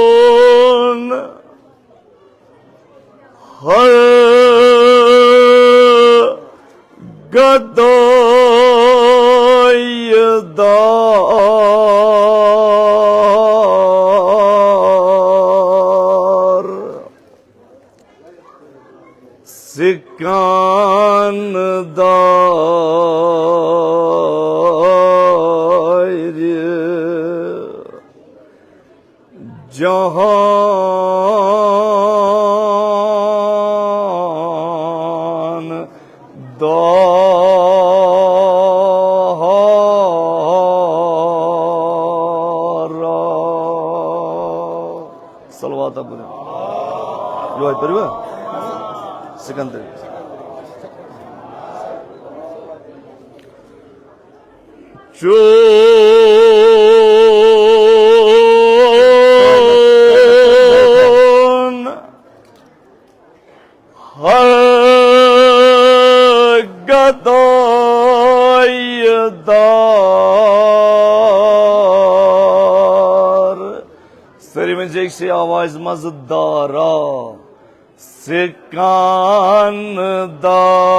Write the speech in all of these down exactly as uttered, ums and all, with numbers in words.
چون ہر گدای دار، سکان دار۔ جہان دارا۔ صلوات ابو نے۔ یہوے پٔرِو۔ سکندر۔ چون ہر گدای دار۔ سٲری ؤنۍ زِ أکسٕے آوازِ منٛز، دارا۔ سکان داری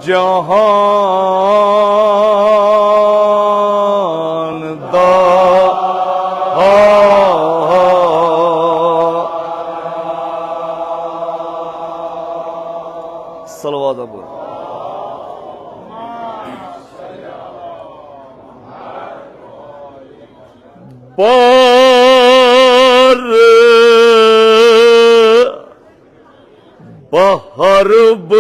جہان دار۔ صلوات ابو۔ بار بہار بار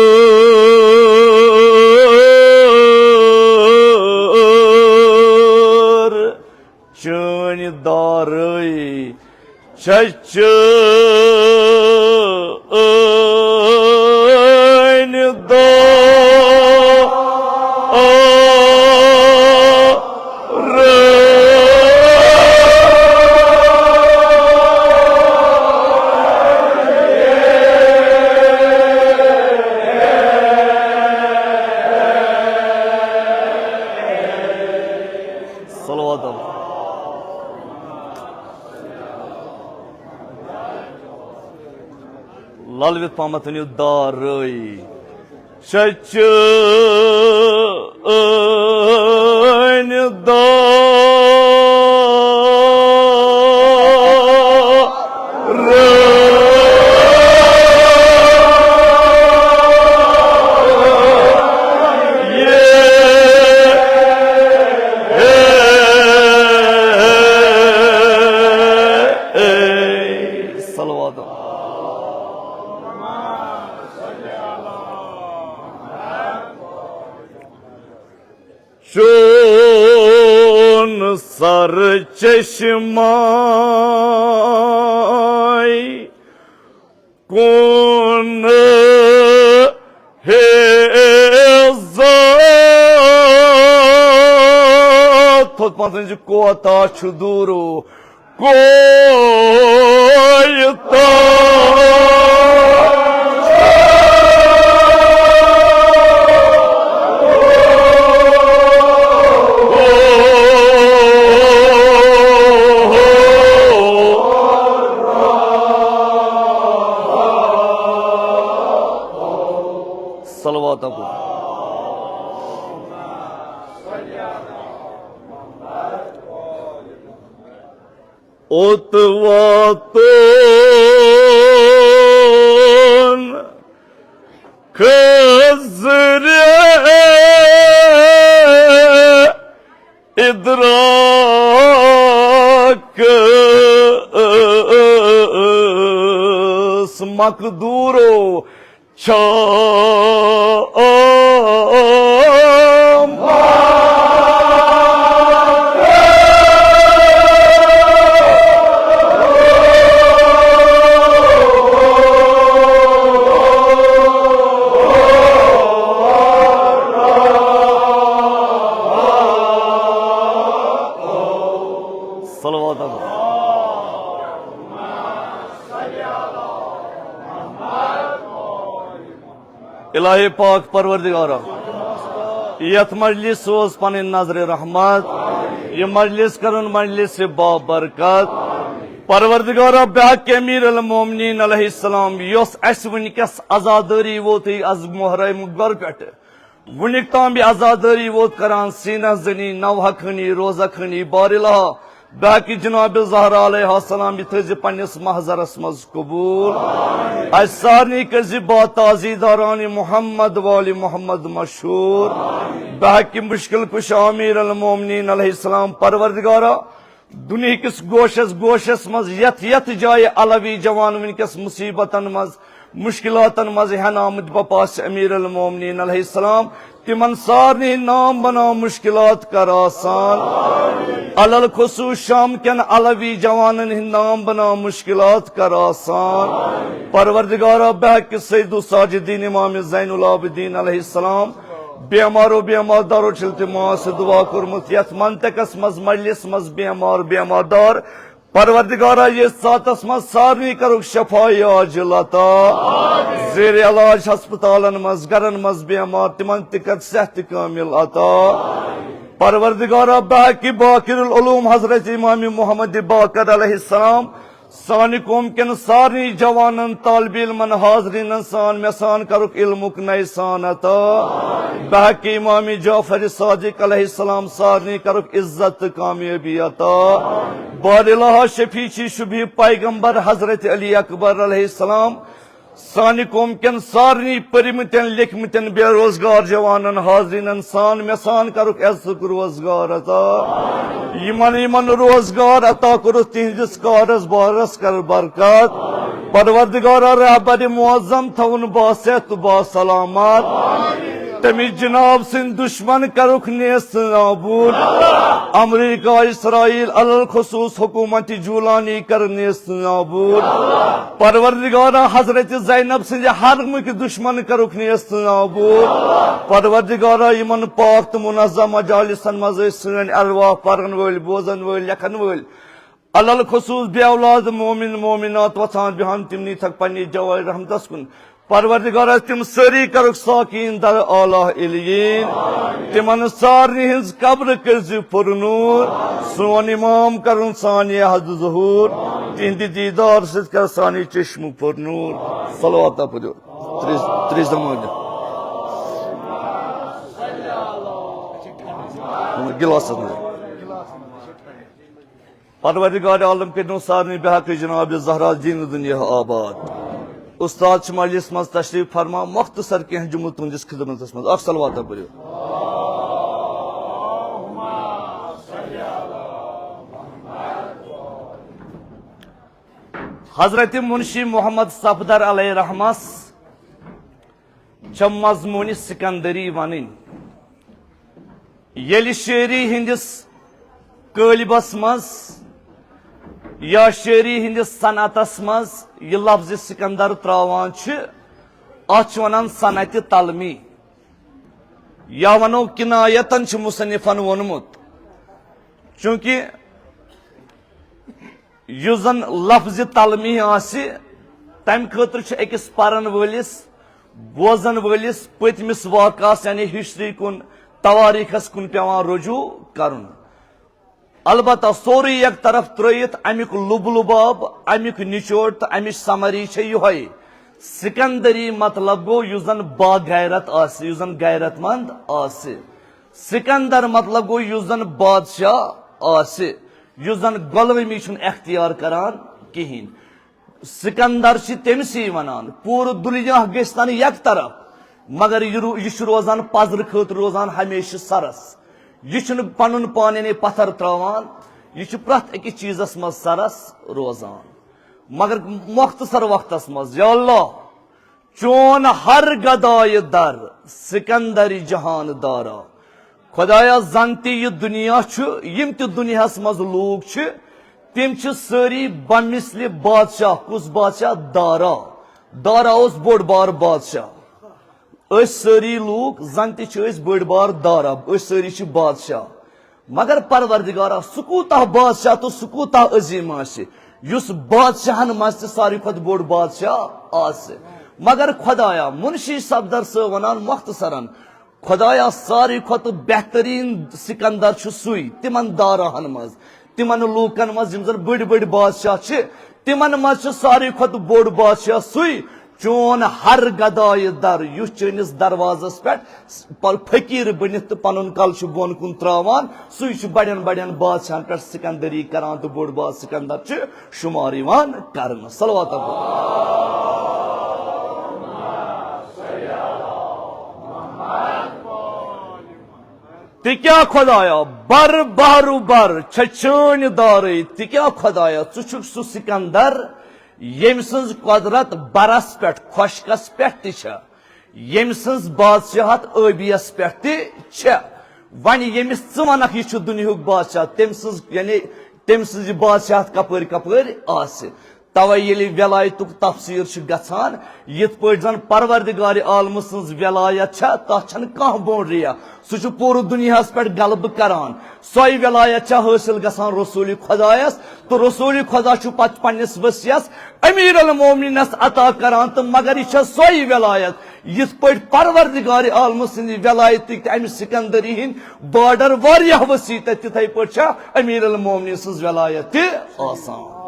چٲنۍ دارٕے چھےٚ چٲنۍ دارٕے۔ صلوات۔ للوِتھ پہمتھ ؤنِو، دارٕے چھےٚ چٲنۍ دارٕے۔ صلوات۔ چون سر چشمہ کون ہے ذات۔ تھوٚد پانٛژن چھُ کوتاہ چھُ دوٗرو۔ کویتا۔ صلوات ابو۔ اوٚت واتُن خضرِ ادراکس مقدورو۔ چھا الہِ پاک پروردگارا، یتھ مجلس سوز پنٕنۍ نظرِ رحمت، یہِ مجلس کرُن مجلس بابرکت۔ پروردگارا، بحق امیر المومنین علیہ السلام، یۄس اسہِ وٕنکیٚس عزادٲری ووتٕے از محرم گۄر پٮ۪ٹھٕ وٕنیُک تام یہِ عزادٲری ووت کران، سیٖنس زنی، نوحہ خٲنی، روزہ خٲنی، بارِلہا، بحق جناب زہرا علیہ السلام، یہِ تھٲیزِ پننِس محضرس منٛز قبول۔ اسہِ سارنٕے کٔرزِ با تازیدارانِ محمد وآلِ محمد مشہوٗر۔ بحق مشکل کشا امیر المومنین علیہ السلام، پروردگارا، دُنیہکِس گوشس گوشس منٛز، یتھ یتھ جایہِ علوی جوان وٕنکیٚس مصیبتن منٛز، مشکلاتن منٛز ہٮ۪نہٕ آمٕتۍ بپاسہِ امیر المومنین علیہ السلام، تِمن سارنٕے نام بناو، مشکلات کر آسان۔ علل خصوص شام کٮ۪ن علوی جوانن ہٕنٛدۍ نام بناو، مشکلات کر آسان۔ پروردگارا، بحق سید الساجدین امام زین العابدین علیہ السلام، بیمار و بیمار دارو چھِ التماس دعا کوٚرمُت، یتھ منطقس منٛز، مجلس منٛز بیمار بیمار دار، پروردگارا، یتھ ساعتس منٛز سارنٕے کرُکھ شفا عاجل عطا۔ زیر علاج ہسپتالن منٛز، گرن منٛز بیمار، تِمن تہِ کر صحت کامل عطا۔ پروردگارا، بحق باقر العلوم حضرت امام محمد باقر علیہ السلام، سانہِ قوم کٮ۪ن سارنٕے جوانن، طالب علمن، حاضرینن سان مےٚ سان کرُکھ علمُک نَیہِ سان عطا۔ بحق امام جعفر صادق علیہ السلام سارنٕے کرُکھ عزت تہٕ کامیٲبی عطا۔ بارِلہا، شفیع چھی شبیہ پیغمبر حضرت علی اکبر علیہ السلام، سانہِ قوم کٮ۪ن سارنٕے پٔرمٕتٮ۪ن لیکھمٕتٮ۪ن بے روزگار جوانن، حاضرینن سان مےٚ سان کرُکھ عزتُک روزگار عطا۔ یِمن یِمن روزگار عطا کوٚرُتھ، تِہنٛدِس کارس بارس کر برکت۔ پروردگارا، رہبر معظم تھاوُن باصحت تہٕ باسلامت۔ تٔمِس جناب سٕنٛدۍ دشمن کرُکھ نیست نابود۔ امریکہ، اسرائیل، علل خصوص حکومت جولانی کر نیست نابود۔ پروردگارا، حضرت زینب سٕنٛدِ حرمٕکۍ دشمن کرُکھ نیست نابود۔ پروردگارا، یِمن پاک تہٕ منظم مجالسن منٛز ٲسۍ سٲنۍ ارواح پرن وٲلۍ، بوزن وٲلۍ، لیکھن وٲلۍ، علل خصوص بے اولاد مومن مومنات وژھان بیہان، تِمنٕے تھک پننہِ جوارِ رحمتس کُن۔ پروردگارا، تِم سٲری کرُکھ ساکین در اعلیٰ علیین۔ تِمن سارنٕے ہٕنٛز قبر کٔرزِ پُر نوٗر۔ سون امام کرُن سانہِ حد ظہوٗر۔ تِہنٛدِ دیٖدار سۭتۍ کر سانہِ چشمہٕ پُر نوٗر۔ صلوات پٔرِو۔ ترٛیش، ترٛیش دمٲنہِ۔ گِلاسس منٛز۔ پروردگار عالم کٔرِنو سارنٕے بحق جناب زہرا دین دنیا آباد۔ استاد چھِ مجلس منٛز تشریف فرما، مختصر کینٛہہ جملہٕ تُہنٛدِس خدمتس منٛز۔ اکھ صلوات پٔرِو۔ حضرت منشی محمد صفدر علیہ رحمس چھےٚ مضموٗنِ سکندری ونٕنۍ۔ ییٚلہِ شٲعری ہٕنٛدِس قٲلبس منٛز یا شٲعری ہٕنٛدِس صنعتس منٛز یہِ لفظِ سکندر تراوان چھِ، اتھ چھِ ونان صنعتِ تلمی، یا ونو کنایتن چھُ مصنفن ووٚنمُت، چونکہ یُس زن لفظِ تلمیح آسہِ، تمہِ خٲطرٕ چھُ أکِس پرن وٲلِس، بوزن وٲلِس پٔتمِس واقعس یعنی ہسٹری کُن، تواریخس کُن پٮ۪وان رجوع کرُن۔ البتہ سورُے یک طرف ترٲیِتھ امیُک لُب لُباب، امیُک نچوڑ تہٕ امِچ سمری چھےٚ یِہوٚے۔ سکندری مطلب گوٚو یُس زن باغیرت آسہِ، یُس زن غیرت مند آسہِ۔ سکندر مطلب گوٚو یُس زن بادشاہ آسہِ، یُس زن غلٲمی چھُنہٕ اختیار کران کِہیٖنۍ۔ سکندر چھِ تٔمسٕے ونان، پوٗرٕ دُنیا گژھِ تن یک طرف، مگر یہِ رو-، یہِ چھُ روزان پزرٕ خٲطرٕ روزان ہمیشہٕ سرس۔ یہِ چھُنہٕ پنُن پان یعنی پتھر تراوان، یہِ چھُ پرٛٮ۪تھ أکِس چیٖزس منٛز سرس روزان۔ مگر مختصر وقتس منٛز، یا اللہ، چون ہر گدایہِ در سکندر جہان دارا۔ خدایا، زن تہِ یہِ دُنیا چھُ، یِم تہِ دُنیاہس منٛز لوٗکھ چھِ، تِم چھِ سٲری بمثلِ بادشاہ۔ کُس بادشاہ؟ دارا۔ دارا اوس بوٚڑ بار بادشاہ۔ أسۍ سٲری لوٗکھ زن تہِ چھِ أسۍ بٔڑۍ بار دارا، أسۍ سٲری چھِ بادشاہ۔ مگر پروردگارا، سُہ کوٗتاہ بادشاہ تہٕ سُہ کوٗتاہ عظیٖم آسہِ، یُس بادشاہن منٛز تہِ ساروی کھۄتہٕ بوٚڑ بادشاہ آسہِ۔ مگر خۄدایا، منشی صفدر صٲب ونان مختصرن، خۄدایا، ساروی کھۄتہٕ بہتریٖن سکندر چھُ سُے تِمن داراہن منٛز، تِمن لوٗکن منٛز یِم زن بٔڑۍ بٔڑۍ بادشاہ چھِ، تِمن منٛز چھُ ساروی کھۄتہٕ بوٚڑ بادشاہ سُے، چون ہر گدایہِ در یُس چٲنِس دروازس پٮ۪ٹھ پ-، فقیٖر بٔنِتھ تہٕ پنُن کلہٕ چھُ بۄن کُن تراوان، سُے چھُ بڑٮ۪ن بڑٮ۪ن بادشاہن پٮ۪ٹھ سکندری کران تہٕ بوٚڑ باد سکندر چھُ شمار یِوان کرنہٕ۔ صلوات۔ تہِ کیٛاہ خۄدایا، بر بہرُ بر چھےٚ چٲنۍ دارے۔ تہِ کیٛاہ خۄدایا، ژٕ چھُکھ سُہ سکندر، ییٚمۍ سٕنٛز قۄدرت برس پٮ۪ٹھ، خۄشکس پٮ۪ٹھ تہِ چھےٚ، ییٚمۍ سٕنٛز بادشاہت ٲبیس پٮ۪ٹھ تہِ چھےٚ۔ وۄنۍ ییٚمِس ژٕ ونکھ، یہِ چھُ دُنیہُک بادشاہ، تٔمۍ سٕنٛز، یعنی تٔمۍ سٕنٛز یہِ بادشاہت کپٲرۍ کپٲرۍ آسہِ۔ توے ییٚلہِ ولایتُک تفسیر چھُ گژھان، یِتھ پٲٹھۍ زن پروردگار عالمہٕ سٕنٛز ولایت چھےٚ، تتھ چھنہٕ کانٛہہ boundary۔ سُہ چھُ پوٗرٕ دُنیاہس پٮ۪ٹھ غلبہٕ کران۔ سۄے ولایت چھےٚ حٲصِل گژھان رسول خۄدایس، تہٕ رسول خۄدا چھُ پتہٕ پننِس ؤسیس امیر المومنینس عطا کران۔ تہٕ مگر یہِ چھےٚ سۄے ولایت، یِتھ پٲٹھۍ پروردگار عالمہٕ سٕنٛدِ ولایتٕکۍ تہٕ امہِ سکندری ہٕنٛدۍ border واریاہ وسیع، تہٕ تِتھے پٲٹھۍ چھےٚ امیر المومنین سٕنٛز ولایت تہِ آسان۔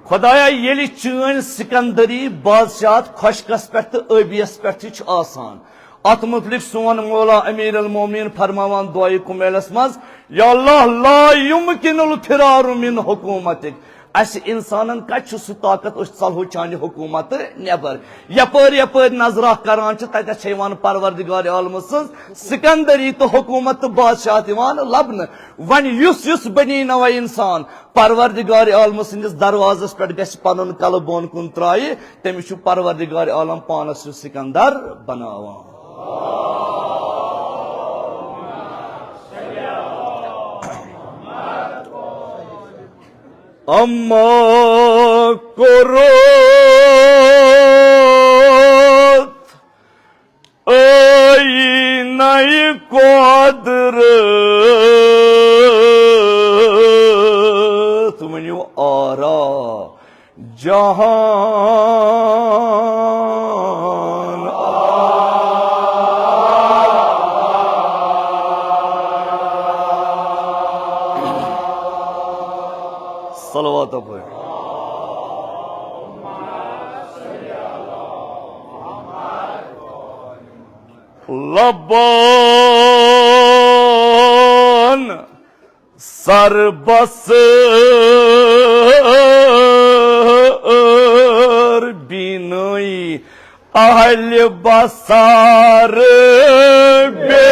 خۄدایا، ییٚلہِ چٲنۍ سکندری بادشاہت خۄشکس پٮ۪ٹھ تہٕ ٲبیس پٮ۪ٹھ تہِ چھُ آسان، اتھ مُتعلق سون مولا امیر المومنین فرماوان دعائے کمیلس منٛز، یا اللہ، لا یمکن الفرار من حکومتک۔ اسہِ انسانن کتہِ چھُ سُہ طاقت، أسۍ ژلہو چانہِ حکومتہٕ نٮ۪بر؟ یپٲرۍ یپٲرۍ نظرہ کران چھِ، تتٮ۪تھ چھےٚ یِوان پروردگار عالمہٕ سٕنٛز سکندری تہٕ حکومت تہٕ بادشاہت یِوان لبنہٕ۔ وۄنۍ یُس یُس بنی نوع انسان پروردگار عالمہٕ سٕنٛدِس دروازس پٮ۪ٹھ گژھِ پنُن کلہٕ بۄن کُن ترایہِ، تٔمِس چھُ پروردگار عالم پانس ہیوٗ سکندر بناوان۔ اما کوٚرُتھ ٲیٖنَے قۄدرت، ؤنِو آرا جہان۔ صلوات پٔرِو۔ لبان سر بسر بینٲیی اہلِ بسار بے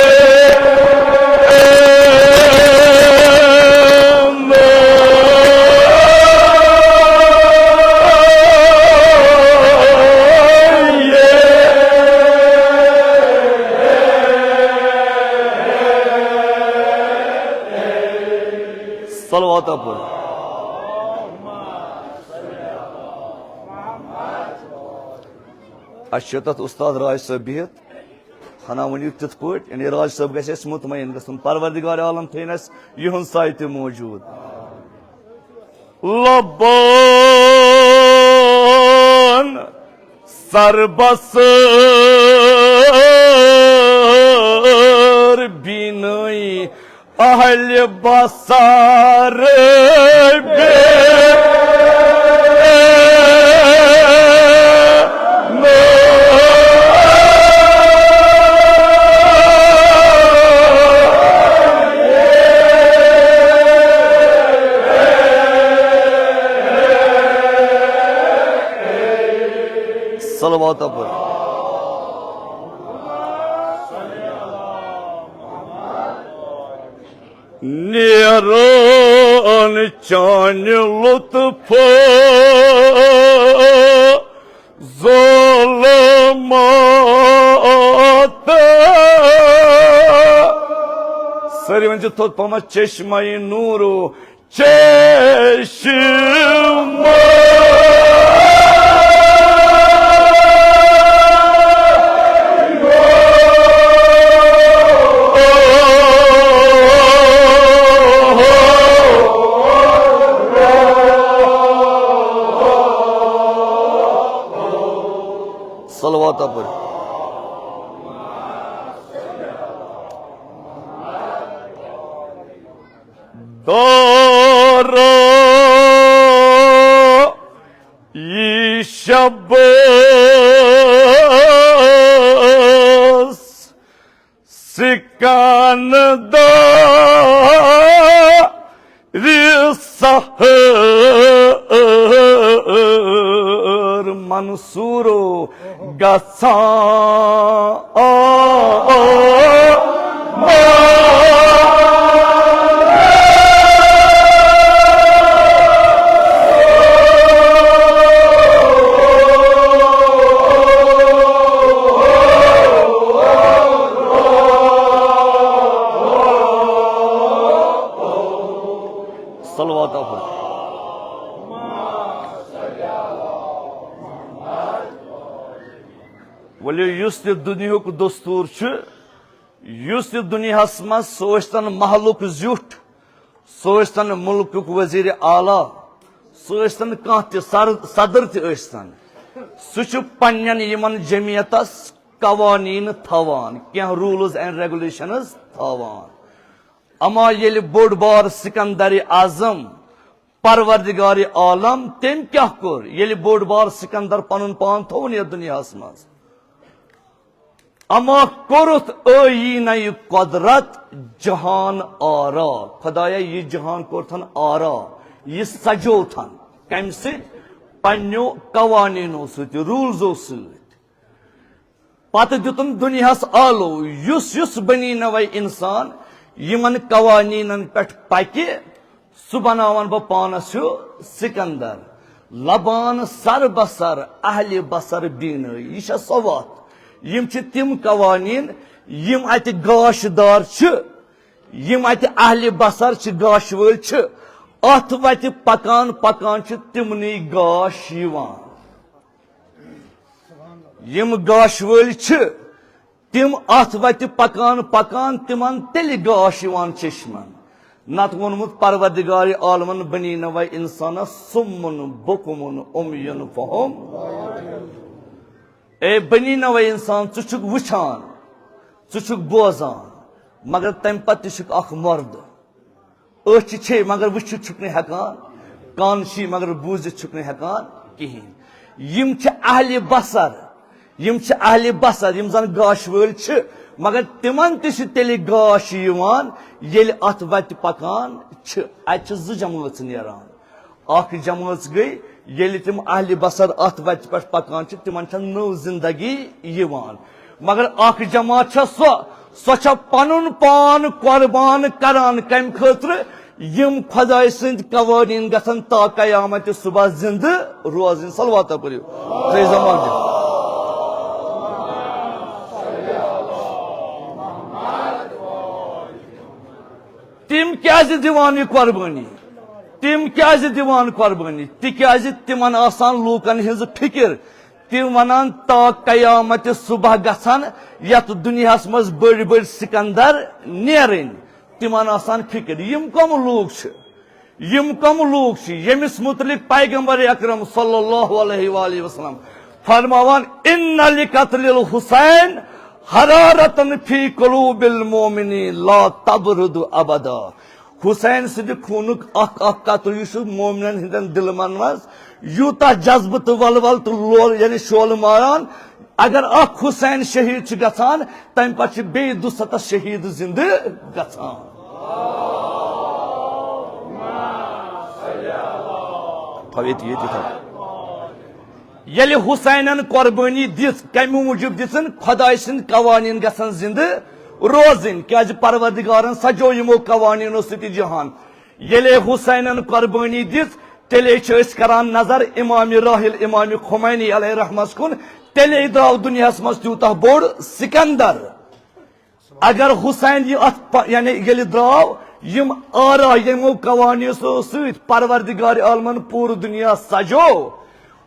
صلوات پٔرِو۔ اَسہِ چھُ تَتھ اُستاد راج صٲب بِہِتھ۔ ہنا ؤنِو تِتھ پٲٹھۍ، یعنی راج صٲب گژھِ اَسہِ مطمئن گژھُن۔ پروردگار عالم تھٲیِن اَسہِ یِہُنٛد سایہِ تہِ موجوٗد۔ لبان سر بسر بینٲیی اہلِ بسار بے صلوات پٔرِو۔ نیران چانہِ لطفہٕ ظلمات۔ سٲری ؤنۍ زِ تھوٚد پہمتھ، چشمہ نورو چشمہ۔ صلوات پر۔ دارا، یہِ شب سکندر سحر منصورو گژھان۔ صلوات آفر۔ ؤلِو، یُس تہِ دُنیاہُک دستور چھُ، یُس تہِ دُنیاہَس منٛز، سُہ ٲسۍتن محلُک زیُٹھ، سُہ ٲسۍتن مُلکُک وزیر اعلیٰ، سُہ ٲسۍتن کانٛہہ تہِ سر-، صدر تہِ ٲسۍتن، سُہ چھُ پننٮ۪ن یِمن جمعیتس قوانین تھاوان، کینٛہہ rules and regulations تھاوان۔ اما ییٚلہِ بوٚڑ بار سکندر اعظم، پروردگار عالم، تٔمۍ کیٛاہ کوٚر؟ ییٚلہِ بوٚڑ بار سکندر پنُن پان تھوٚون یتھ دُنیاہس منٛز، اما کوٚرُتھ ٲییٖنَے قۄدرت جہان آرا۔ خۄدایا، یہِ جہان کوٚرتھن آرا، یہِ سجووتھن۔ کمہِ سۭتۍ؟ پننیو قوانینو سۭتۍ، rulesو سۭتۍ۔ پتہٕ دیُتُن دُنیاہَس آلو، یُس یُس بنی نوع انسان یِمن قوانینن پٮ۪ٹھ پکہِ، سُہ بناون بہٕ پانس ہیوٗ سکندر۔ لبان سر بسر اہلِ بصر بیٖنٲیی۔ یہِ چھےٚ سۄ وتھ۔ یِم چھِ تِم قوانین، یِم اتہِ گاش دار چھِ، یِم اتہِ اہلِ بصر چھِ، گاش وٲلۍ چھِ، اتھ وتہِ پکان پکان چھِ تِمنٕے گاش یِوان۔ یِم گاش وٲلۍ چھِ، تِم اتھ وتہِ پکان پکان تِمن تیٚلہِ گاش یِوان چشمن۔ نتہٕ ووٚنمُت پروردگار عالمن بنی نوع انسانس صم بکم عمی فہم۔ اے بنی نوع انسان، ژٕ چھُکھ وٕچھان، ژٕ چھُکھ بوزان، مگر تمہِ پتہٕ تہِ چھُکھ اکھ مردٕ۔ أچھ چھے مگر وٕچھِتھ چھُکھ نہٕ ہٮ۪کان، کان چھی مگر بوٗزِتھ چھُکھ نہٕ ہٮ۪کان کِہیٖنۍ۔ یِم چھِ اہلِ بصر، یِم چھِ اہلِ بصر، یِم زن گاش وٲلۍ چھِ، مگر تِمن تہِ چھِ تیٚلہِ گاش یِوان ییٚلہِ اتھ وتہِ پکان چھِ۔ اتہِ چھِ زٕ جمٲژ نیران۔ اکھ جمٲژ گٔے، ییٚلہِ تِم اہلِ بصر اتھ وتہِ پٮ۪ٹھ پکان چھِ، تِمن چھےٚ نٔو زندگی یِوان۔ مگر اکھ جماعت چھےٚ سۄ، سۄ چھےٚ پنُن پان قربان کران۔ کمہِ خٲطرٕ؟ یِم خۄداے سٕنٛدۍ قوانین گژھن تا قیامت صبح زندٕ روزٕنۍ۔ صلوات پٔرِو۔ ترٛیٚیہِ زمانہٕ۔ تِم کیازِ دِوان یہِ قۄربٲنی؟ تِم کیازِ دِوان قۄربٲنی؟ تِکیازِ تِمن آسان لوٗکن ہٕنٛز فِکر۔ تِم ونان، تا قیامت صبح گژھن یتھ دُنیاہس منٛز بٔڑۍ بٔڑۍ سکندر نیرٕنۍ۔ تِمن آسان فِکر، یِم کم لوٗکھ چھِ؟ یِم کم لوٗکھ چھِ ییٚمِس مُتعلق پیغمبر اکرم صلی اللہ علیہ وآلہ وسلم فرماوان، ان لقتل الحسین حرارتن فی قلوب المؤمنین لا تبرد ابدا۔ حسین سٕنٛدِ خوٗنُک اکھ اکھ قطرٕ، یُس چھُ مومنن ہٕنٛدٮ۪ن دِلن منٛز یوٗتاہ جذبہٕ تہٕ ولول تہٕ لول، یعنی شعلہٕ ماران، اگر اکھ حسین شہید چھُ گژھان، تمہِ پتہٕ چھِ بیٚیہِ دُسَتتھ شہید زندٕ گژھان۔ تھاو ییٚتہِ، ییٚتہِ تھاو۔ ییٚلہِ حسینن قۄربٲنی دِژ، کمہِ موٗجوٗب دِژٕن؟ خۄداے سٕنٛدۍ قوانین گژھن زندٕ روزٕنۍ، کیازِ پروردگارن سجوو یِمو قوانینو سۭتۍ یہِ جہان۔ ییٚلے حسینن قۄربٲنی دِژ، تیٚلے چھِ أسۍ کران نظر امام راحل امام خمینی علیہ رحمس کُن۔ تیٚلے درٛاو دُنیاہس منٛز تیوٗتاہ بوٚڑ سکندر۔ اگر حسین یہِ اتھ پ-، یعنی ییٚلہِ درٛاو، یِم آرا یِمو قوانینو سۭتۍ پروردگار عالمن پوٗرٕ دُنیا سجوو،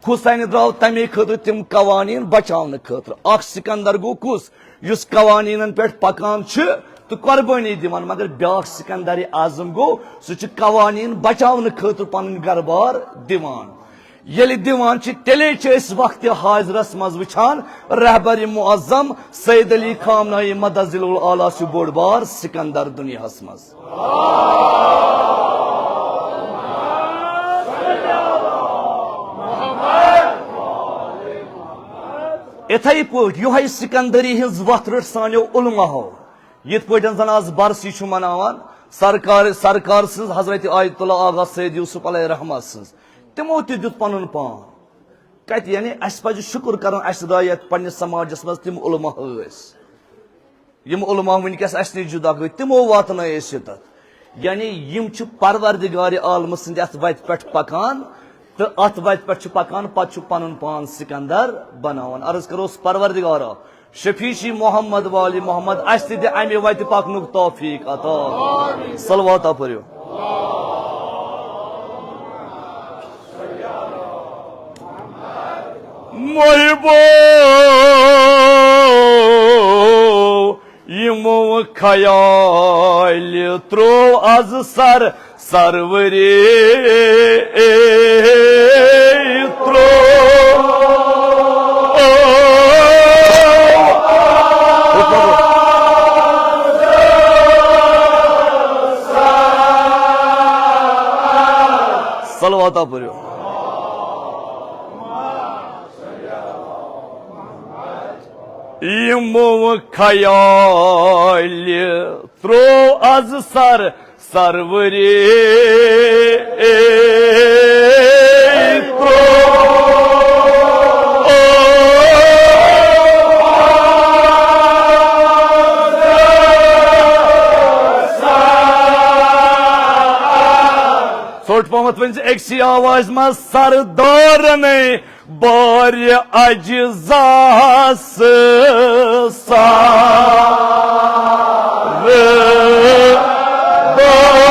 حسین درٛاو تمے خٲطرٕ تِم قوانین بچاونہٕ خٲطرٕ۔ اکھ سکندر گوٚو کُس؟ یُس قوانینن پٮ۪ٹھ پکان چھُ تہٕ قۄربٲنی دِوان، مگر بیاکھ سکندر اعظم گوٚو، سُہ چھُ قوانین بچاونہٕ خٲطرٕ پنٕنۍ گرٕ بار دِوان۔ ییٚلہِ دِوان چھِ، تیٚلے چھِ أسۍ وقتِ حاضرس منٛز وٕچھان، رہبر معظم سید علی خامنائی مدظلہ الاعلیٰ چھُ بوٚڑ بار سکندر دُنیاہس منٛز۔ اِتھے پٲٹھۍ یِہوٚے سکندری ہٕنٛز وَتھ رٔٹ سانیو علماہو۔ یِتھ پٲٹھۍ زن آز برسی چھُ مناوان سرکار، سرکار سٕنٛز، حضرت آیت اللہ آغا سید یوسف علیہ رحمہ سٕنٛز، تِمو تہِ دیُت پنُن پان۔ کتہِ؟ یعنی، اسہِ پزِ شُکُر کرُن، اسہِ درٛاے یتھ پننِس سماجس منٛز تِم علماء ٲسۍ، یِم علماء وٕنکیٚس اسہِ نِش جُدا گٔے، تِمو واتنٲے أسۍ یوٚتتھ۔ یعنی، یِم چھِ پروردگار عالمہٕ سٕنٛدِ اتھ وتہِ پٮ۪ٹھ پکان، تہٕ اتھ وتہِ پٮ۪ٹھ چھِ پکان، پتہٕ چھُ پنُن پان سکندر بناوان۔ عرض کروس، پروردگارا، شفیع محمد و آل محمد، اسہِ تہِ دِ امہِ وتہِ پکنُک توفیق عطا۔ صلواتا پٔرِو۔ محبو، یِمو خیالہِ ترٛوو از سر سروری ترٛوو۔ صلواتا پٔرِو۔ یِمو خیالہِ ترٛوو از سر سروری ترٛوو۔ ژوٚٹ پہمتھ ؤنۍ زِ أکسٕے آوازِ منٛز، سردارنٕے بارِ اجزاس سر بارنٕے۔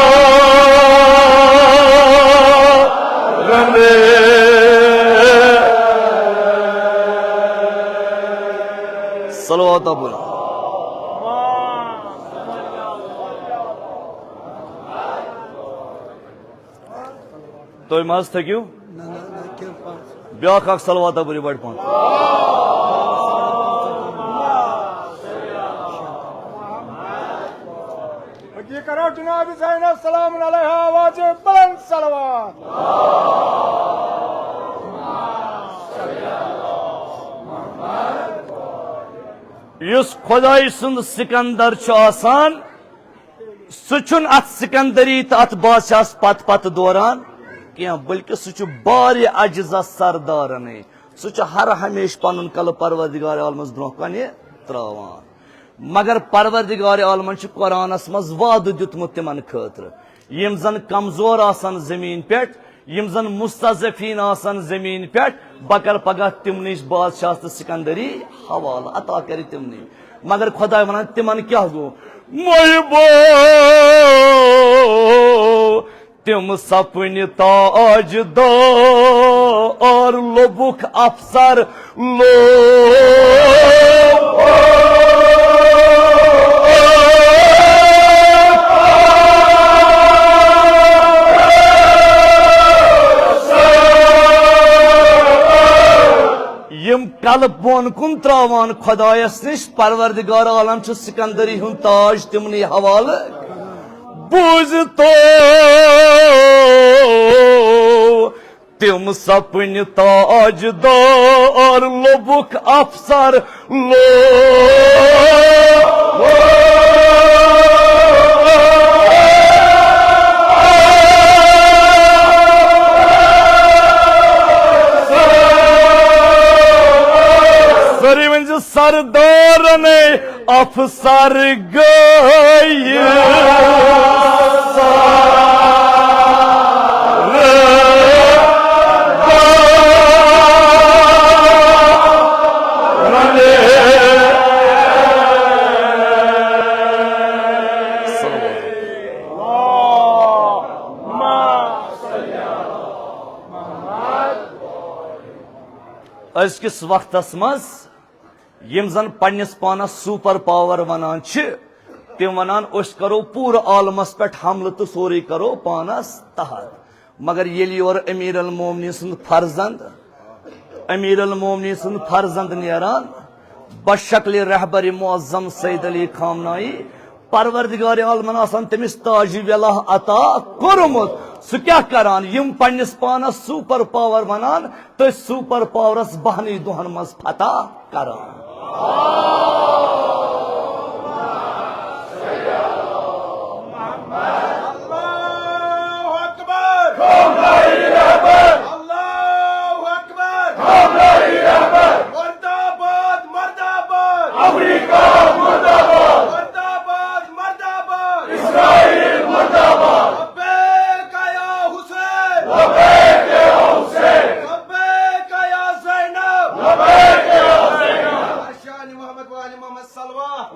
صلوات ابو۔ تُہۍ ما حظ تھٔکِو؟ نہ، نہ، نہ، کینٛہہ پانٛژھ۔ بیٛاکھ اکھ صلوات بٔرِو بڑِ پہن۔ أتی کرو جناب زینب سلام علیہا آوازِ بلند صلوات۔ یُس خۄداے سُنٛد سکندر چھُ آسان، سُہ چھُنہٕ اتھ سکندری تہٕ اتھ بادشاہس پتہٕ پتہٕ دوران کینٛہہ، بلکہِ سُہ چھُ بارِ اجزا سردارنٕے۔ سُہ چھُ ہر ہمیشہٕ پنُن کلہٕ پروردگار عالمس برونٛہہ کنہِ تراوان۔ مگر پروردگار عالمن چھُ قرآنس منٛز وعدٕ دیُتمُت تِمن خٲطرٕ، یِم زن کمزور آسن زمین پٮ۪ٹھ، یِم زن مستضعفین آسن زمین پٮ۪ٹھ، بہٕ کرٕ پگاہ تِمنٕے بادشاہس تہٕ سکندری حوالہٕ، عطا کرِ تِمنٕے۔ مگر خۄداے ونان، تِمن کیٛاہ گوٚو؟ محبو، تِم سپٕنۍ تاج دار لوٚبُکھ افسر لوٚب۔ یِم کلہٕ بۄن کُن تراوان خۄدایس نِش، پروردگار عالم چھُ سکندری ہُنٛد تاج تِمنٕے حوالہٕ۔ بوٗزتو، تِم سپٕنۍ تاج دار لوٚبُکھ افسر لوٚب۔ سٲری ؤنۍ زِ، سردارنٕے افسر گٔیہِ سردارنٕے۔ أزکِس وقتس منٛز یِم زن پننِس پانس سپر پاور ونان چھِ، تِم ونان، أسۍ کرو پوٗرٕ عالمس پٮ۪ٹھ حملہٕ تہٕ سورُے کرو پانس تحت۔ مگر ییٚلہِ یورٕ امیر المومنین سُنٛد فرزند، امیر المومنین سُنٛد فرزند نیران، بشکل رہبر معظم سید علی خامنائی، پروردگار عالمن آسان تٔمِس تاج ولا عطا کوٚرمُت، سُہ کیٛاہ کران؟ یِم پننِس پانس سپر پاور ونان، تہٕ سپر پاورس بہنٕے دۄہن منٛز فتح کران۔ اللہ اکبر۔ اللہ اکبر۔ مردہ باد، مردہ باد۔ امریکہ مردہ باد۔ مردہ باد، مردہ باد۔ اسرائیل مردہ باد۔ لبیک یا حسین۔ لبیک یا حسین۔ لبیک یا زینب۔ لبیک یا زینب۔ شان محمد و آل محمد صلوات۔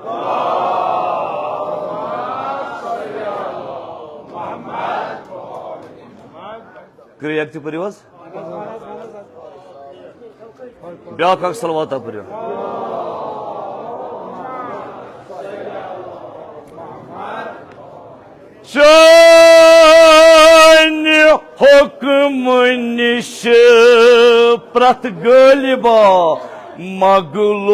کٔرِو یکجہتی پٔرِو حظ۔ بیٛاکھ اکھ صلواتہ پٔرِو۔ چانہِ حُکمہٕ نِش پرٛٮ۪تھ غٲلبا مغلوب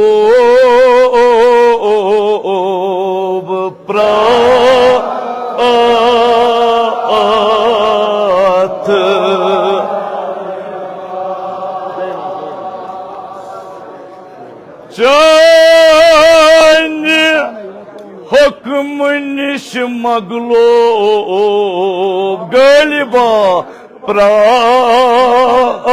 پرٛٮ۪تھ۔ چانہِ حُکمہٕ نِش مغلوب غٲلبا پرٛٮ۪تھ۔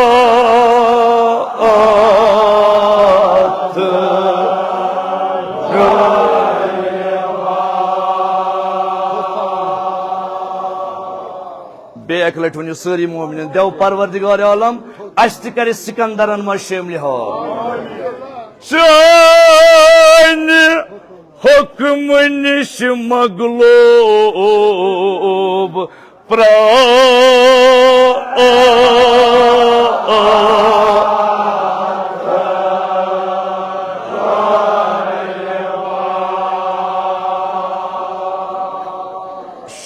بیٚیہِ اَکہِ لَٹہِ ؤنِو سٲری مومنین، دٮ۪و پروردگار عالم اَسہِ تہِ کَرِ سکندرن منٛز شٲمِل۔ ہا، چانہِ حُکمہٕ نِش مغلوب پرٛٮ۪تھ۔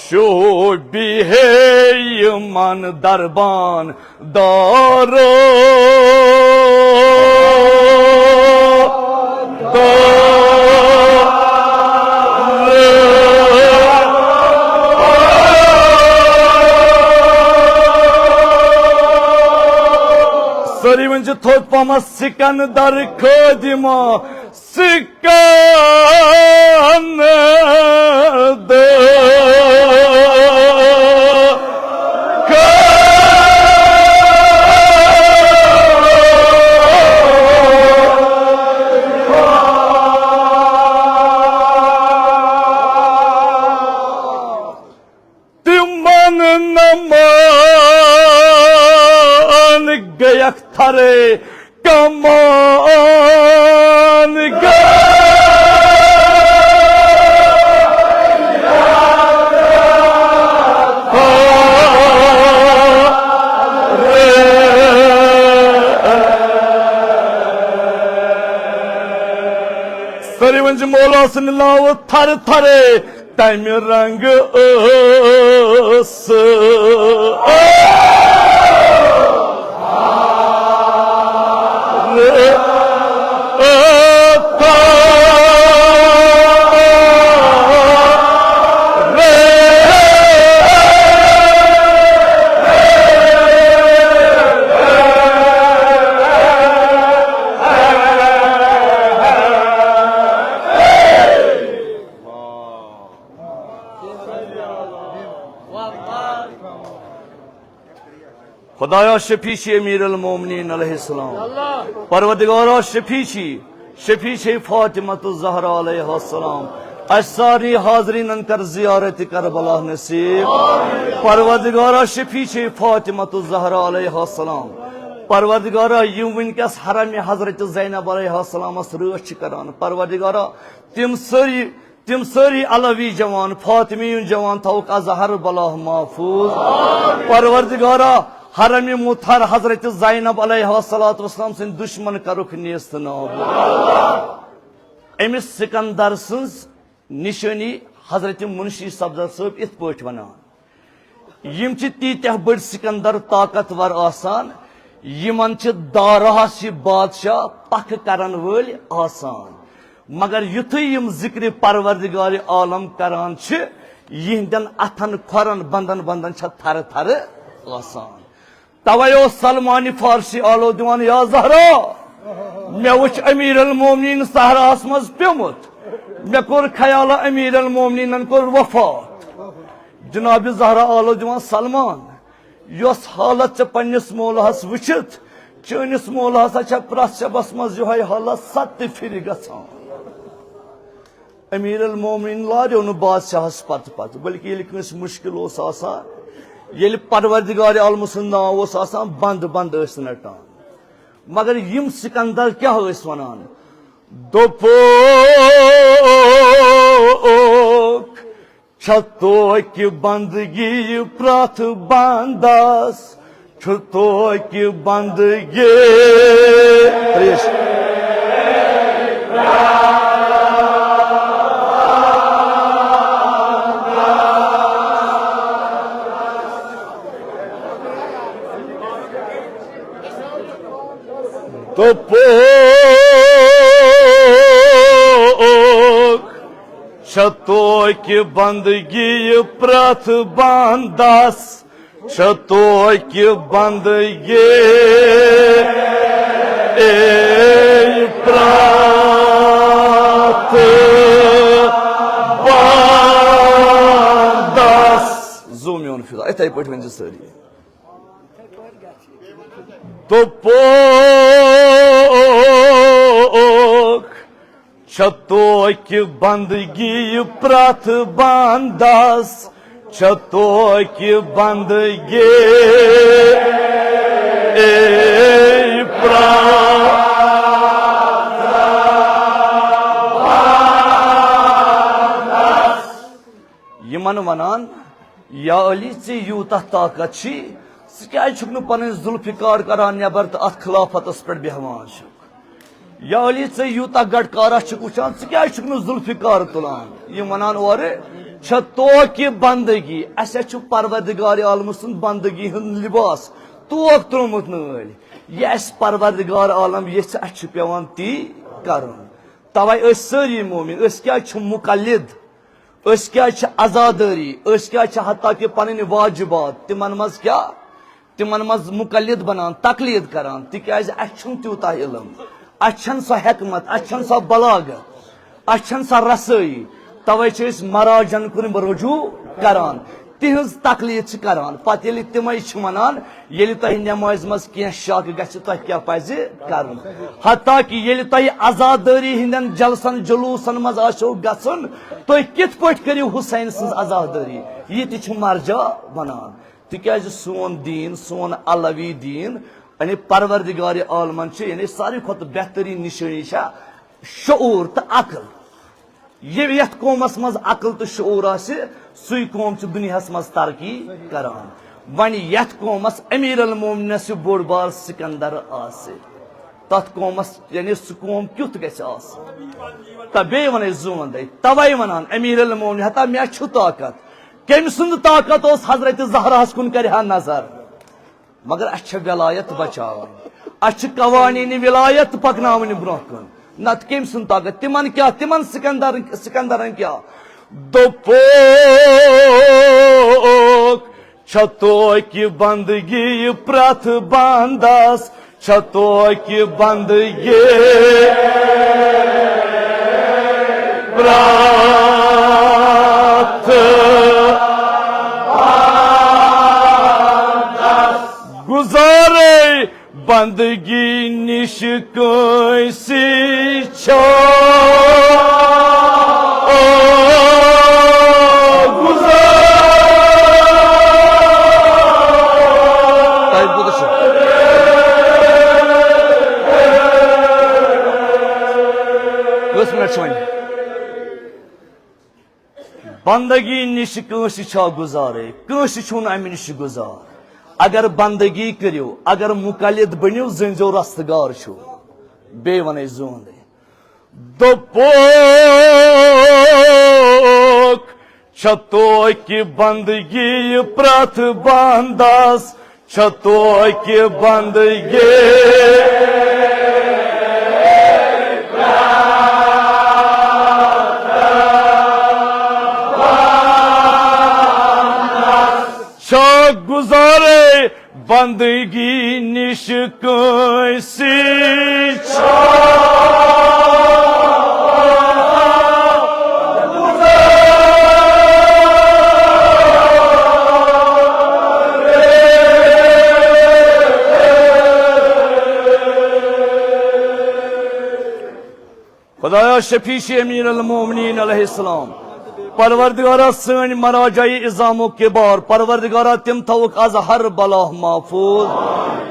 شوبہِ ہے یِمن دربان دارو۔ سٲری ؤنۍ زِ تھوٚد پہمتھ، سکندر خٲدِما، سکندر۔ تِمن نمان گٔیَکھ تھرے کمان گٔے۔ سٲری ؤنۍ زِ مولا سٕنٛدِ ناوٕ تھرٕ تھرے۔ تمہِ رنگہٕ ٲس خدایا، شفیع چھی امیر المومنین علیہ السلام۔ پروردگارا، شفیع چھی، شفیع چھی فاطمۃ الزہرا علیہ السلام۔ اسہِ سارنٕے حاضریٖنن کر زیارت کربلا نصیب۔ پروردگارا، شفیع چھی فاطمۃ الزہرا علیہ السلام۔ پروردگارا، یِم وٕنکیٚس حرم حضرت زینب علیہ السلامس رٲچھ چھِ کران، پروردگارا، تِم سٲری تِم سٲری علوی جوان، فاطمی یُن جوان تھاوُکھ از ہر بلا محفوظ۔ پروردگارا، حرم مطہر حضرت زینب علیہ الصلوۃ والسلام سٕنٛدۍ دشمن کرُکھ نیست نابود۔ أمِس سکندر سٕنٛز نشٲنی حضرت منشی صفدر صٲب یِتھ پٲٹھۍ ونان۔ یِم چھِ تیٖتیٛاہ بٔڑۍ سکندر طاقتور آسان، یِمن چھِ داراہس ہی بادشاہ پکھٕ کرن وٲلۍ آسان۔ مگر یُتھُے یِم ذکرِ پروردگار عالم کران چھِ، یِہنٛدٮ۪ن اتھن کھۄرن بندن بندن چھےٚ تھرٕ تھرٕ آسان۔ توے اوس سلمان فارسی آلو دِوان، یا زہرا، مےٚ وُچھ امیر المومنین صحراہس منٛز پیومُت، مےٚ کوٚر خیال امیر المومنینن کوٚر وفات۔ جناب زہرا آلو دِوان، سلمان، یۄس حالت ژےٚ پننِس مولاہس وٕچھِتھ، چٲنِس مولاہس ہا چھےٚ پرٛٮ۪تھ شبس منٛز یِہوٚے حالت ستہِ پھِرِ گژھان۔ امیر المومنین لاریو نہٕ بادشاہس پتہٕ پتہٕ، بلکہِ ییٚلہِ کٲنٛسہِ مُشکِل اوس آسان، ییٚلہِ پروردگار عالمہٕ سُنٛد ناو اوس آسان، بنٛد بنٛد ٲسۍ نٹان۔ مگر یِم سکندر کیٛاہ ٲسۍ ونان؟ دوٚپُکھ، چھےٚ توکہِ بندگی پرٛٮ۪تھ بندس، چھُ توکہِ بندگی۔ ترٛیش۔ دوٚپُکھ، چھےٚ توکہِ بندگی پرٛٮ۪تھ بندس، چھےٚ توکہِ بندگی پرٛٮ۪تھ بندس۔ زوٗ میون فِدا، یِتھَے پٲٹھۍ ؤنۍ زِ سٲری۔ دوٚپُکھ، چھےٚ توکہِ بندگی پرٛٮ۪تھ بندس، چھےٚ توکہِ بندگی پرٛٮ۪تھ بندس۔ یِمن ونان، یا علی، ژےٚ یوٗتاہ طاقت چھی، ژٕ کیازِ چھُکھ نہٕ پنٕنۍ ذوالفقار کران نٮ۪بر تہٕ اتھ خلافتس پٮ۪ٹھ بیہوان چھُکھ؟ یا علی، ژٕ یوٗتاہ گٹکارا چھُکھ وٕچھان، ژٕ کیازِ چھُکھ نہٕ ذوالفقار تُلان؟ یِم ونان اورٕ، چھےٚ توکہِ بندگی، اسہِ ہا چھُ پروردگار عالمہٕ سُنٛد بندگی ہُنٛد لباس توک ترٛوومُت نٲلۍ۔ یہِ اسہِ پروردگار عالم یژھِ، اسہِ چھُ پٮ۪وان تی کرُن۔ توے أسۍ سٲری مومن، أسۍ کیازِ چھِ مقلد؟ أسۍ کیازِ چھِ عزادٲری؟ أسۍ کیازِ چھِ حتیٰ کہِ پنٕنۍ واجبات تِمن منٛز کیٛاہ؟ تِمن منٛز مقلد بنان، تقلید کران؟ تِکیازِ اسہِ چھُنہٕ تیوٗتاہ علم، اسہِ چھَنہٕ سۄ حکمت، اسہِ چھَنہٕ سۄ بلاغت، اسہِ چھَنہٕ سۄ رسٲیی۔ توے چھِ أسۍ مراجن کُن رجوع کران، تِہنٛز تقلید چھِ کران۔ پتہٕ ییٚلہِ تِمے چھِ ونان، ییٚلہِ تۄہہِ نمازِ منٛز کینٛہہ شک گژھِ، تۄہہِ کیٛاہ پزِ کرُن؟ حتیٰ کہِ ییٚلہِ تۄہہِ عزادٲری ہٕنٛدٮ۪ن جلسن جلوٗسن منٛز آسیو گژھُن، تُہۍ کِتھ پٲٹھۍ کٔرِو حسین سٕنٛز عزادٲری؟ یہِ تہِ چھُ مرجع بنان۔ تِکیازِ سون دیٖن، سون علوی دیٖن، یعنی پروردگار عالمن چھِ، یعنی ساروی کھۄتہٕ بہتریٖن نشٲنی چھےٚ شعوٗر تہٕ عقل۔ ییٚلہِ یتھ قومس منٛز عقل تہٕ شعوٗر آسہِ، سُے قوم چھُ دُنیاہس منٛز ترقی کران۔ وۄنۍ یتھ قومس امیر المومنس ہیوٗ بوٚڑ بار سکندر آسہِ، تتھ قومس، یعنی سُہ قوم کیُتھ گژھِ آسُن؟ تہٕ بیٚیہِ ونے زوٗن دے، توے ونان امیر المومن ہتا مےٚ چھُ طاقت۔ کٔمۍ سُنٛد طاقت اوس؟ حضرت زہراہس کُن کرِ ہا نظر۔ مگر اسہِ چھےٚ ولایت بچاوٕنۍ، اسہِ چھِ قوانین ولایت پکناوٕنۍ برونٛہہ کُن۔ نتہٕ کٔمۍ سُنٛد طاقت؟ تِمن کیٛاہ؟ تِمن سکندرن، سکندرن کیٛاہ؟ دوٚپُکھ، چھےٚ توکہِ بندگی پرٛٮ۪تھ بندس، چھےٚ توکہِ بندگی پرٛٮ۪تھ بندس۔ گُزارے بندگی نِش کٲنٛسہِ چھا گُزار؟ ٹایم کوٗتاہ چھُ؟ کٔژ منٹ چھِ وۄنۍ؟ بندگی نِش کٲنٛسہِ چھا گُزارے؟ کٲنٛسہِ چھُنہٕ امہِ نِش گُزار۔ اگر بندگی کٔرِو، اگر مقلد بٔنِو، زٲنۍزیو رستگار چھُو۔ بیٚیہِ ونے زوٗن دے۔ دوٚپُکھ، چھےٚ توکہِ بندگی پرٛٮ۪تھ بندس، چھےٚ توکہِ بندگی۔ چھا گُزارے بندگی نِش کٲنٛسہِ؟ چھا خدایا شفیع چھ امیر المومنین علیہ السلام۔ پروردگارا سٲنۍ مراجع عظام و کبار، پروردگارا تِم تھاوُکھ از ہر بلا محفوظ۔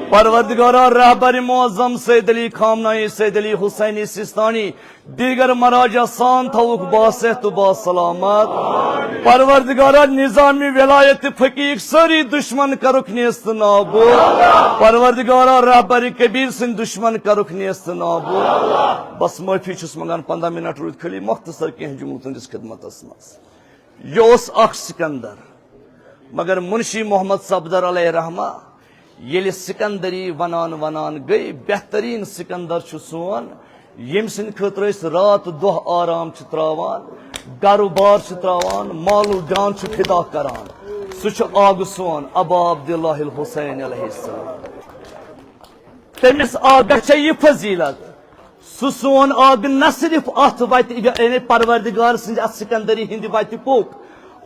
پروردگارا رہبر معظم سید علی خامنائی، سید علی حسینی سستانی، دیگر مراجع سان تھاوُکھ باصحت و باسلامت۔ پروردگارا نظام ولایت فقیق سٲری دشمن کرُکھ نیست نابود۔ پروردگارا رہبر کبیر سٕنٛدۍ دشمن کرُکھ نیست نابود۔ بس معٲفی چھُس منٛگان، پنٛداہ منٹ روٗدۍ خٲلی، مختصر کینٛہہ جملہٕ تُہنٛدِس خدمتس منٛز۔ یہِ اوس اکھ سکندر، مگر منشی محمد صفدر علیہ رحمہ ییٚلہِ سکندری ونان ونان گٔے، بہترین سکندر چھُ سون، ییٚمہِ سٕنٛدِ خٲطرٕ أسۍ رات دۄہ آرام چھِ تراوان، گرٕ بار چھِ تراوان، مال و جان چھِ فدا کران۔ سُہ چھُ آگہٕ سون ابا عبداللہ الحسین علیہ السلام۔ تٔمِس آ گژھِ یہِ فضیلت۔ سُہ سون آگہٕ نہ صرف اتھ وتہِ، یعنی پروردگار سٕنٛدِ اتھ سکندری ہٕنٛدِ وتہِ پوٚک،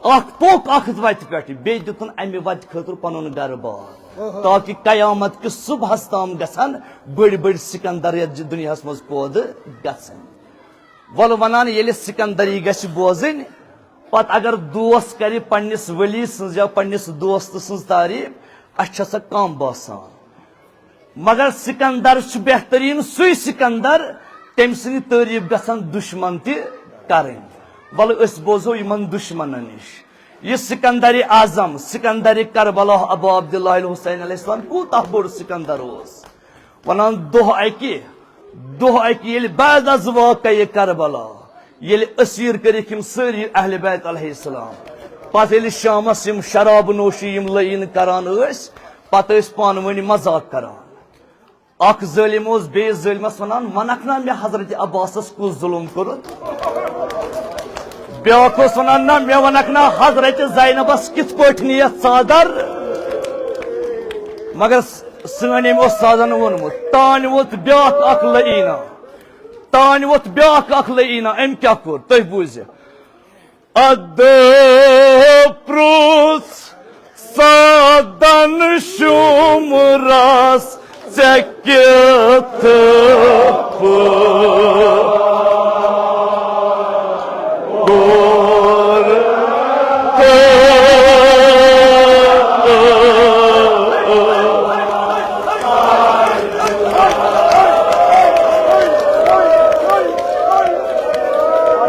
اکھ پوٚک اکھ وتہِ پٮ۪ٹھ، بیٚیہِ دیُتُن امہِ وتہِ خٲطرٕ پنُن گرٕ بار، تاکہِ قیامت کِس صبحس تام گژھن بٔڑۍ بٔڑۍ سکندر یتھ دُنیاہس منٛز پٲدٕ گژھٕنۍ۔ ولہٕ ونان، ییٚلہِ سکندری گژھِ بوزٕنۍ، پتہٕ اگر دوست کرِ پننِس ولی سٕنٛز یا پننِس دوست سٕنٛز تعریف، اسہِ چھےٚ سۄ کم باسان۔ مگر سکندر چھُ بہترین سُے سکندر، تٔمۍ سٕنٛدِ تعریف گژھن دشمن تہِ کرٕنۍ۔ ولہٕ أسۍ بوزو یِمن دشمنن نِش۔ یہِ سکندر اعظم، سکندر کربلا، ابو عبداللہ الحسین علیہ السلام کوٗتاہ بوٚڑ سکندر اوس۔ ونان، دۄہ اکہِ، دۄہ اکہِ ییٚلہِ بعد از واقعہ کربلا، ییٚلہِ اسیر کٔرِکھ یِم سٲری اہل بیت علیہ السلام، پتہٕ ییٚلہِ شامس یِم شراب نوشی یِم لعین کران ٲسۍ، پتہٕ ٲسۍ پانہٕ ؤنۍ مذاق کران۔ اکھ ظٲلم اوس بیٚیِس ظٲلمس ونان، "ونکھ نا مےٚ حضرت عباسس کُس ظلم کوٚرُتھ؟" بیٛاکھ اوس ونان، "نہ، مےٚ ونکھ نا حضرت زینبس کِتھ پٲٹھۍ نِیَتھ ژادر؟" مگر س-، سٲنۍ أمۍ اوس سادن ووٚنمُت، تانۍ ووٚتھ بیٛاکھ اکھ لعینا، تانۍ ووٚتھ بیٛاکھ اکھ لعینا، أمۍ کیٛاہ کوٚر؟ تُہۍ بوٗزِو۔ ادٕ پرُژھ سادن شُمرس، ژےٚ کیُتھ کوٚر؟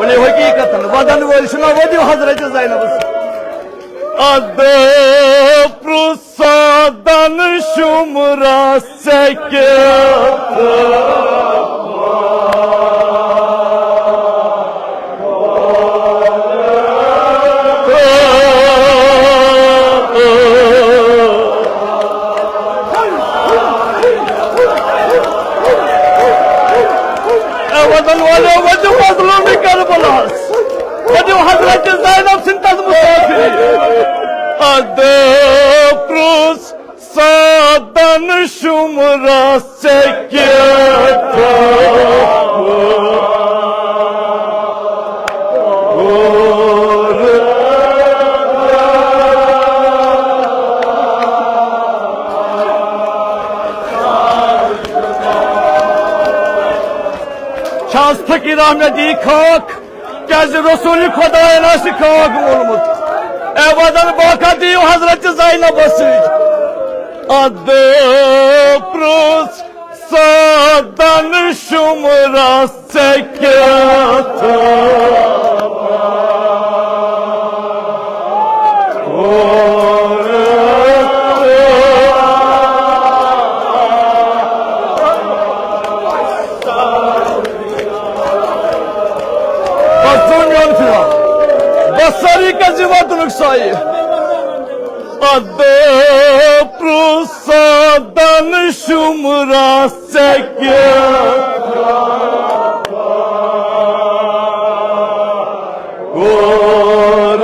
ؤنِو حقیٖقتن، ودن وٲلۍ چھِنہ، ؤنِو حضرت زینبس۔ ادٕ پرُژھ سادن شُمرس، ژےٚ کیُتھ اے وطن والو، ؤتھِو مظلوم کربلاہس، ؤتھِو حضرت زینب سٕنٛدِ تَتھ مسافری۔ ادٕ پرُژھ سادن شُمرس، ژےٚ کیٛاہ کوٚر؟ چھا از فقیر احمد یی خاک؟ کیازِ رسول خداین آسہِ خاک وولمُت۔ اے ودن باقا دِیِو حضرت زینبس سۭتۍ۔ ادٕ پرُژھ سادن شُمرس، ژےٚ کیٛاہ تھاوان؟ بس ژٕ میون فِلحال۔ بس طریقس یہِ واتنُک سایہِ۔ ادٕ پرٛژھ سادن شُمرا ژےٚ کیٛاہ کوٚر؟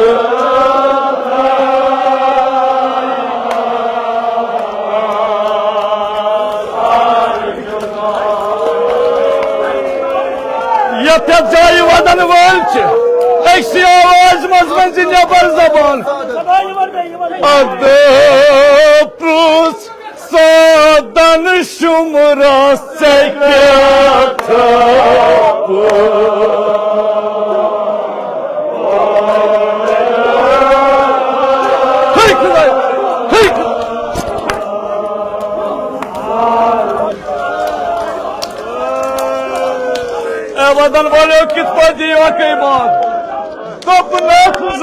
یتھ یتھ جایہِ ودن وٲلۍ چھِ، أکسٕے آوازِ منٛز ؤنۍ زِ نٮ۪بر زبان۔ ادٕ پرٛژھ سادن شُمرا ژےٚ کیٛاہ تھوٚوُتھ؟ ہے خدایا، ہے خدایا۔ اے ودن والیو، کِتھ پٲٹھۍ دِیِو اکھ ایمان؟ دوٚپنکھ زِ